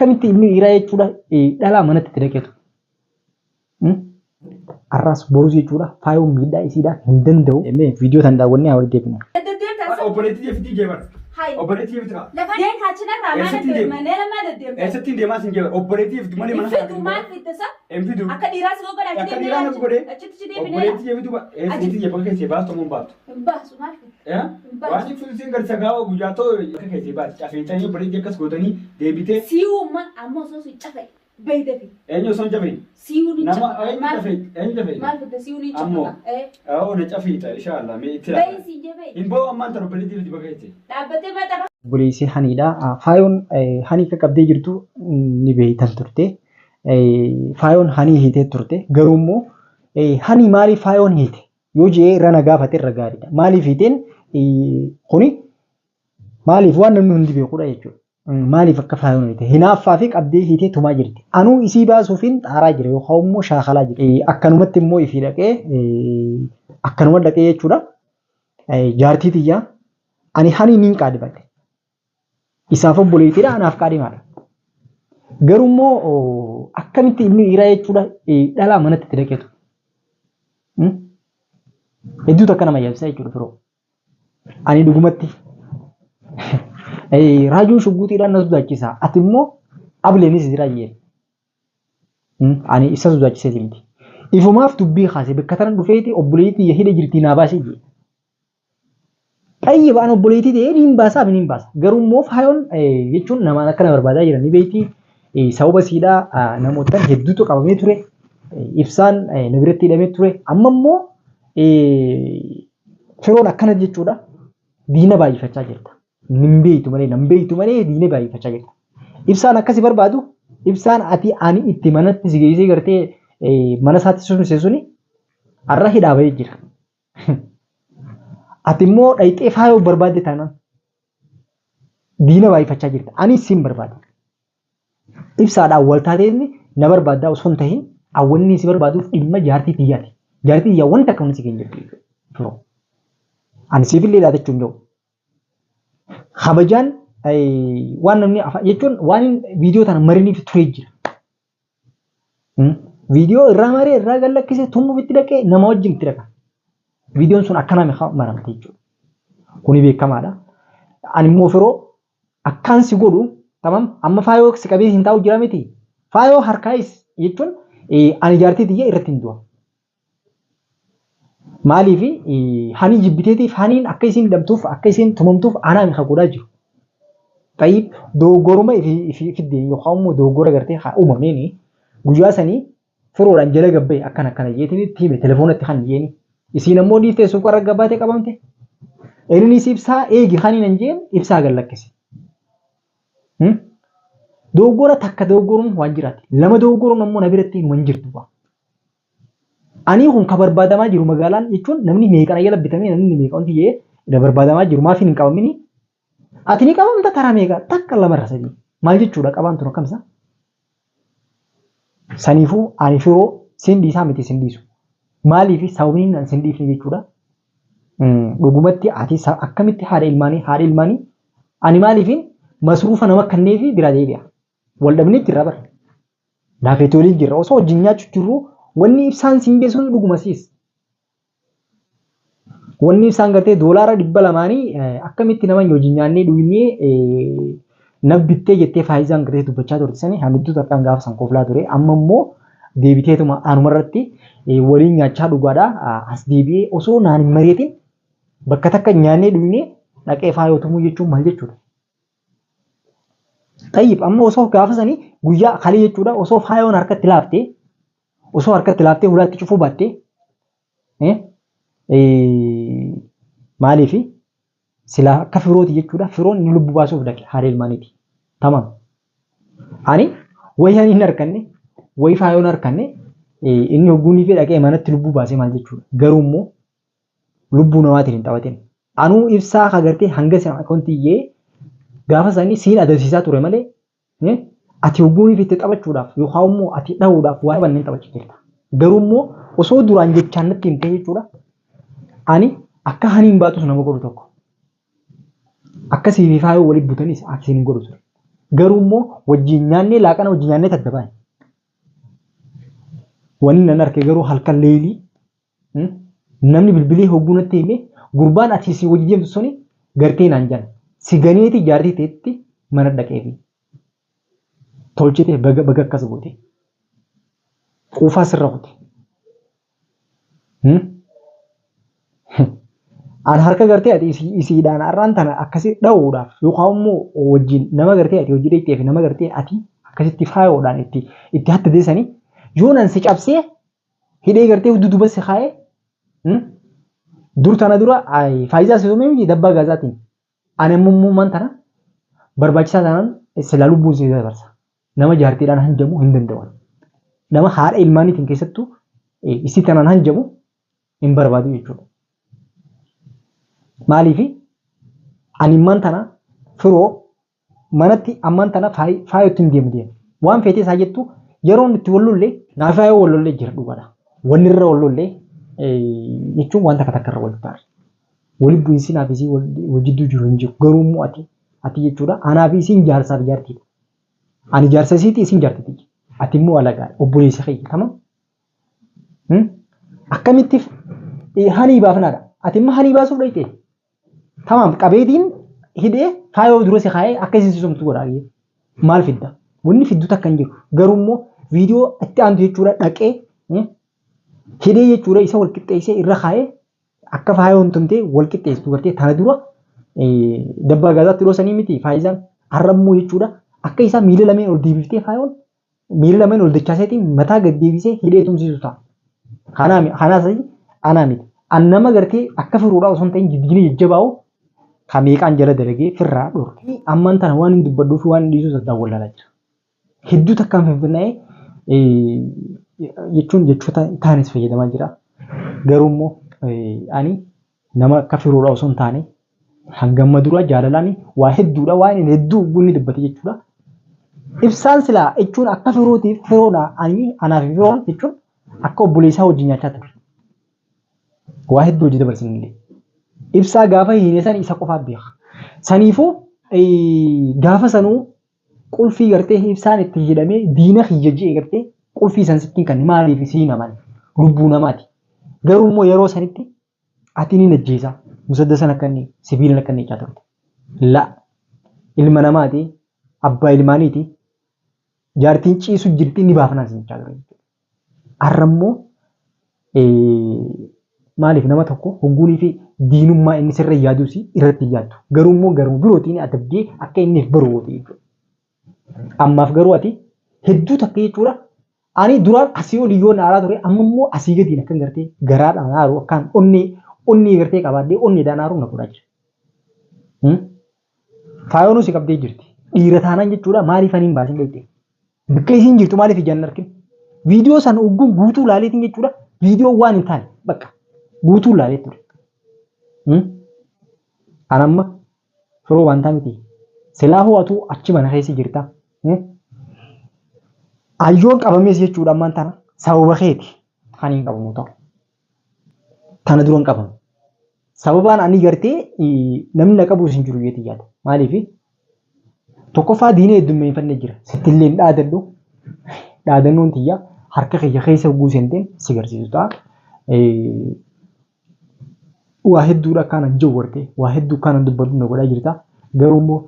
Akkamitti ilmi dhiiraa jechuudha dhalaa manatti itti dhaqeetu. Arraas borus jechuudha faayoon miidhaa isiidhaa hin danda'u. Mee viidiyoo tan daawwannee haa walitti deebinu. Deddeemta. Obboleettii jeeftii jeebar. Hai. Obboleettii jeeftii kaa. Lafa deekaa chinarraa maal Eessatti deema? deddeemta? Malee maal deddeemta? Eessatti hin deemaa sin jeebar. Obboleettii jeeftii malee mana Fidu maal fidda sa? Hin fidu. Akka dhiiraa si gogodha. Akka dhiiraa na godhe. Achitti si deebinee. Obboleettii jeeftuu ba. Eessatti jeebar keessee baastu moo hin baattu? Hin baasu maal fidda? Eh? Waan ibsu sin garsa gaafa guyyaa ta'u akka keessee baati. Cafeentanii obboleettii akkas gootanii deebitee. Si'uuma amma osoo si cafe beeydafi. Eenyu osoo hin cafeen? Si'uu ni Nama cafa. eenyu Maal cafee? Eenyu cafee? Maal fidda si'uu ni cafa? Ammoo. Eh. Awoo na cafeeta inshallah mee itti Beeyi laala. si jebee. Hin boo ammaan tan obboleettii jeeftii bakka keessee. Dhaabbatee maxxanfa. Obboleessi haniidha. Faayoon hanii akka qabdee jirtu ni beektan turte. Faayoon hanii hiitee turte. Garuu immoo hanii maaliif faayoon hiite? Yoo je'ee irra na gaafate irra gaariidha. Maaliif hiiteen kuni maaliif waan namni hundi beekudha jechuudha. Maaliif akka faayoon hiite? Hinaaffaa fi qabdee hiitee tumaa jirti. Anuu isii baasuufiin xaaraa jira yookaan immoo shaakalaa jira. Akkanumatti immoo ifii dhaqee akkanuma dhaqee jechuudha. Jaartii tiyyaa ani hanii niin qaadhibadhe. Isaaf obboleettiidha anaaf qaadhimaadha. Garuu immoo akkamitti ilmi dhiiraa jechuudha dhalaa manatti itti dhaqeetu. Hedduu takka nama ajaa'ibsiisa jechuudha firoo. Ani dhugumatti raajuun shugguxiidhaan na sodaachisa. Ati immoo ableenis jira jeen. Ani isa sodaachiseeti miti. Ifumaaf dubbii kaase bakka tana dhufeeti obboleettii hidha jirtii naa baasee jee. Xayyib an obboleettii ta'ee niin baasaaf niin baasa. Garuu immoo faayoon jechuun namaan akkana barbaadaa jiran ni beekti. Sababa siidhaa namootan hedduutu qabamee ture. Ibsaan na biratti hidhamee ture. Amma immoo firoon akkana jechuudha. Diina baay'ifachaa jirta. Nin beektu malee nan beektu malee diina baay'ifachaa jirta. Ibsaan akkasi barbaadu ibsaan ati ani itti manatti si geessee gartee mana isaatti sumse suni har'a hidhaa bahee jira. Ati immoo dhayxee faayoo barbaadde taanaan diina baay'ifachaa jirta. Ani siin barbaada. Ibsaadhaan wal taateetni na barbaaddaa osoo hin tahin awwanni si barbaaduuf dhimma jaartii tiyyaati. Jaartii tiyyaa wanta akka wanti si keenya jirtu jechuudha. Firoo. Ani siifillee dhaadachuu hin jiru. Kabajaan waan namni afaan jechuun waan viidiyoo tana mariniif turee jira. Viidiyoo irraa maree irraa gad lakkisee tumuuf itti dhaqee nama wajjin itti dhaqa. Viidiyoon sun akkanaa meeqa maramte jechuudha. Kuni beekamaadha. Ani immoo firoo akkaan si godhu tamam amma faayoo si qabee hin taa'u jira miti. Faayoo harkaayis jechuun ani jaartii tiyya irratti hin du'a. Maaliif hanii jibbiteetiif haniin akka isiin hidhamtuuf akka isiin tumamtuuf anaa mika godhaa jiru. Xayyib dogoggoruma ifi fidde yookaan immoo dogoggora gartee haa uumameeni guyyaa sanii firoodhaan jala gabbee akkana akkana jeetiin itti hime telefoonatti kan jeeni. Isiin ammoo dhiiftee suuqarra gabbaatee qabamte. Innis ibsaa eegi haniin hin jeen ibsaa gad lakkise. Dogoggora takka dogoggoruun waan jiraati. Lama dogoggoruun ammoo na biratti hin jirtu. Anii kun ka barbaadamaa jiru magaalaan jechuun namni meeqan jala bitamee namni meeqa wanti jee da barbaadamaa jiru maaf hin qabamini? Ati ni qabamta taraa meeqa takka lamarra sadii maal jechuudha qabaan tun akkamsa? Saniifuu ani firoo sin dhiisaa miti sin dhiisu. Maaliif sababni an sin dhiifne jechuudha. Dhugumatti ati akkamitti haadha ilmaanii ani maaliifin masruufa nama kanneefi biraa deebi'a. Wal dhabnee jirra bara. Laafeetii waliin jirra. Osoo wajjin nyaachuu jirru wanni ibsaan siin geessu dhuguma siis. Wanni ibsaan gartee $200nii akkamitti nama wajjin nyaannee dhugnee na bittee jettee faayizaan gartee dubbachaa turte sani hanittuu takkaan gaafa san koflaa ture. Amma immoo deebiteetuma anumarratti waliin nyaachaa dhugaadha. As deebi'ee osoo naan hin mari'atin bakka takka nyaannee dhugnee dhaqee faayoo tumuu jechuun maal jechuudha? Tayyib amma osoo gaafa sanii guyyaa kalee jechuudha osoo faayoon harkatti laaftee osoo harkatti laaftee hulaatti cufuu baattee maaliifi silaa akka firooti jechuudha firoon inni lubbuu baasuuf dhaqe haadha ilmaaniiti. Tamam. Ani wayi ani hin harkanne wayi faayoon harkanne inni hogguunii fi dhaqee manatti lubbuu baasee maal jechuudha. Garuu immoo lubbuu namaatiin hin taphatin. Anuu ibsaa ka gartee hanga sana kontiyyee gaafa sanii siin adabsiisaa ture malee ati hogguuniif itti taphachuudhaaf yookaan immoo ati dhahuudhaaf waan banneen taphachaa jirta. Garuu immoo osoo duraan jechaan natti himtee jechuudha. Ani akka haniin baatus nama godhu tokko. Akka siif faayoo walitti butanis akkasiin hin godhu ture. Garuu immoo wajjin nyaannee laaqana wajjin nyaannee tadda baane. Wanni nan arke garuu halkan leelii namni bilbilee hogguu natti hime gurbaan ati si wajji deemtu suni gartee naan jedhan. Si ganeeti jaartii teetti mana dhaqeefi. Tolchite baga baga akkas goote. Quufaa sirra kute. An harka gartee ati isiidhaan har'aan tana akkasi dha'uudhaaf yookaan immoo wajjin nama gartee ati hojii dheeyxee fi nama gartee ati akkasitti faayoodhaan itti itti hatte deessanii yoo nan si cabsee hidhee gartee duduba si kaa'ee dur tana dura faayidaa si tumee miti dabbaa gaazaatiin ani ammoo man tana barbaachisaa taanaan silaa lubbuun si dabarsa. Nama jaartiidhaan hanjamu hin danda'u. Nama haadha ilmaaniitiin keessattuu isii tanaan hanjamu hin barbaadu jechuudha. Maaliif ani ammaan tana firoo manatti ammaan tana faayotti hin deemu deema. Waan feetee isaa jettu yeroon itti wal lollee naaf faayoo wal lollee jira dhugaadha. Wanni irra wal lollee jechuun waan takka takka irra wal ta'a. Wali bu'iinsi naaf isii wal jidduu jiru hin jiru. Garuu immoo ati ati jechuudha anaa fi isiin jaarsaaf jaartiidha. Ani jaarsa isiiti isiin jaartiti. Ati immoo alagaadha. Obboleessa kiyya tamam. Akkamitti hanii baafnaadha. Ati immoo hanii baasuuf dhayxe. Tamaam qabeetiin hidhee faayoo dura si kaa'ee akka isin sosomtu godha. Maal fidda? Wanni fiddu takka hin jiru. Garuu immoo viidiyoo itti aantu jechuudha dhaqee hidhee jechuudha isa wal qixxeessee irra kaa'ee akka faayoon tumtee wal qixxeessitu gartee tana dura dabbaa gaazaatti yeroo sanii miti faayizaan har'ammoo jechuudha akka isaa miila lameen ol deebiftee faayoon miila lameen ol dachaaseetiin mataa gad deebisee hidhee tumsiisu ta'a. Kanaas anaa miti. An nama gartee akka firuudhaa osoo hin ta'in jijjiirri jajjabaa'u kan meeqaan jala dalagee firraa dhorke. Ammaan tana waan hin dubbadhuu fi waan hin dhiisuu saddaan wallaalaa jira. Hedduu takkaan finfinnaa'ee jechuun jechoota taanis fayyadamaa jira. Garuu immoo ani nama akka firuudhaa osoo hin taane hangamma dura jaalalaan waa hedduudha waan inni hedduu inni dubbate jechuudha. Ibsaan silaa jechuun akka firootiif firoodha ani anaa fi firoon jechuun akka obboleessaa wajjin nyaachaa ture. Waa hedduu hojii dabarsin illee. Ibsaa gaafa hiine san isa qofaa beeka. Saniifuu gaafa sanuu qulfii gartee ibsaan itti hidhamee diina kiyya ji'e gartee qulfii san sittiin kan maaliif siin amane lubbuu namaati. Garuu immoo yeroo sanitti ati ni najjeesa. Musaddasan akka inni sibiilan akka inni jechaa turte. La ilma namaati abbaa ilmaaniiti jaartiin ciisu jirti ni baafnaa sin jechaa ture. Har'a immoo maaliif nama tokko hogguunii fi diinummaa inni sirra yaaduus irratti yaaddu. Garuu immoo garuu birootiin adabdee akka inni baru goote jechuudha. Ammaaf garuu ati hedduu takka jechuudha. Ani duraan asii olii yoon aaraa ture amma immoo asii gadiin akkan gartee garaadhaan aaru akkaan onnee onnee gartee qabaadhee onneedhaan aaru na godhaa jira. Faayoonuu si qabdee jirti. Dhiira taanaan jechuudha maaliif ani hin baasin dhayxe? Bakka isiin jirtu maaliif ijaan hin argin? Viidiyoo san ogguun guutuu laaleetiin jechuudha. Viidiyoo waan hin taane bakka guutuu laalee ture. An amma firoo waan miti. Silaa ho'atu achi mana keessa jirta. Ayyoon qabamees jechuudha ammaan tana sababa keeti kan hin qabamu ta'u. Tana dura hin qabamu. Sababaan ani gartee namni na qabuus hin jiru jeetii yaada. Maaliif tokkoffaa diinee heddummeeffannee jira. Sittillee hin dhaadadhu. Dhaadannoon tiyya harka kiyya keessa hogguu seenteen si garsiisu ta'a. Waa hedduudha akkaan jiru gartee waa hedduu akkaan dubbadhu na godhaa jirta. Garuu immoo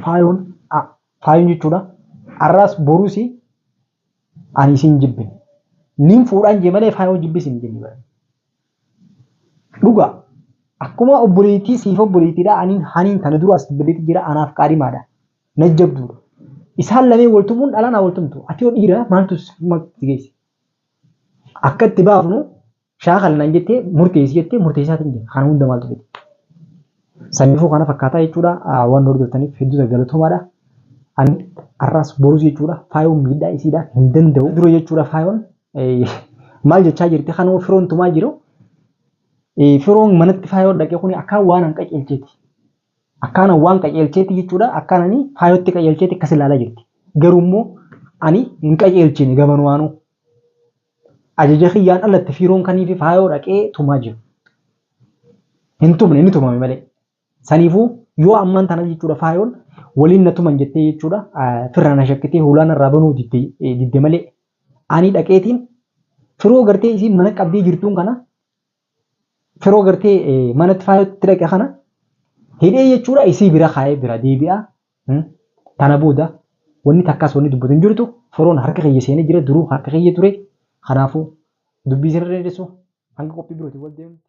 faayoon faayoon jechuudha. Har'aas boruus ani isin jibbine. Nin fuudhaan jee malee faayoon jibbis hin jenne bara. Dhugaa akkuma obboleettii siif obboleettiidha aniin haniin kana dura as dubbadheetti jira anaaf qaadhimaadha. Najjabduudha. Isaan lameen wal tumuun dhalaan haa wal tumtu. Ati yoo dhiira maaltu si geesse? Akka itti baafnu shaakala naan jettee murteessi jettee murteessaatiin jira. Kana hunda maaltu fide? Saniifuu kana fakkaataa jechuudha. Waan hordoftaniif hedduu galatoomaadha. Ani har'aas borus jechuudha. Faayoon miidhaa isiidha hin danda'u. Dura jechuudha faayoon maal jechaa jirti kanuma firoon tumaa jiru. Firoon manatti faayoon dhaqee kuni akkaan waan an qajeelcheeti. Akkaan waan qajeelcheeti jechuudha. Akkaan ani faayootti qajeelcheeti akkas ilaalaa jirti. Garuu immoo ani hin qajeelchine gamanumaanuu. Ajaja kiyyaan alatti firoon kanii fi faayoo dhaqee tumaa jiru. Hin tumne inni tumame malee. Saniifuu yoo ammaan tana jechuudha faayoon Waliin na tuman jettee jechuudha. Firra na shakkitee hulaan irraa banuu didde malee. Ani dhaqeetiin firoo gartee isiin mana qabdee jirtuun kana firoo gartee manatti faayotti dhaqe kana hidhee jechuudha isii bira kaa'ee bira deebi'a. Tana booda wanni takkaas wanni dubbatu hin jirtu firoon harka kiyya seenee jira duruu harka kiyya ture. Kanaafuu dubbii sirra dheeressu hanga qophii birootiin wal deemnutti.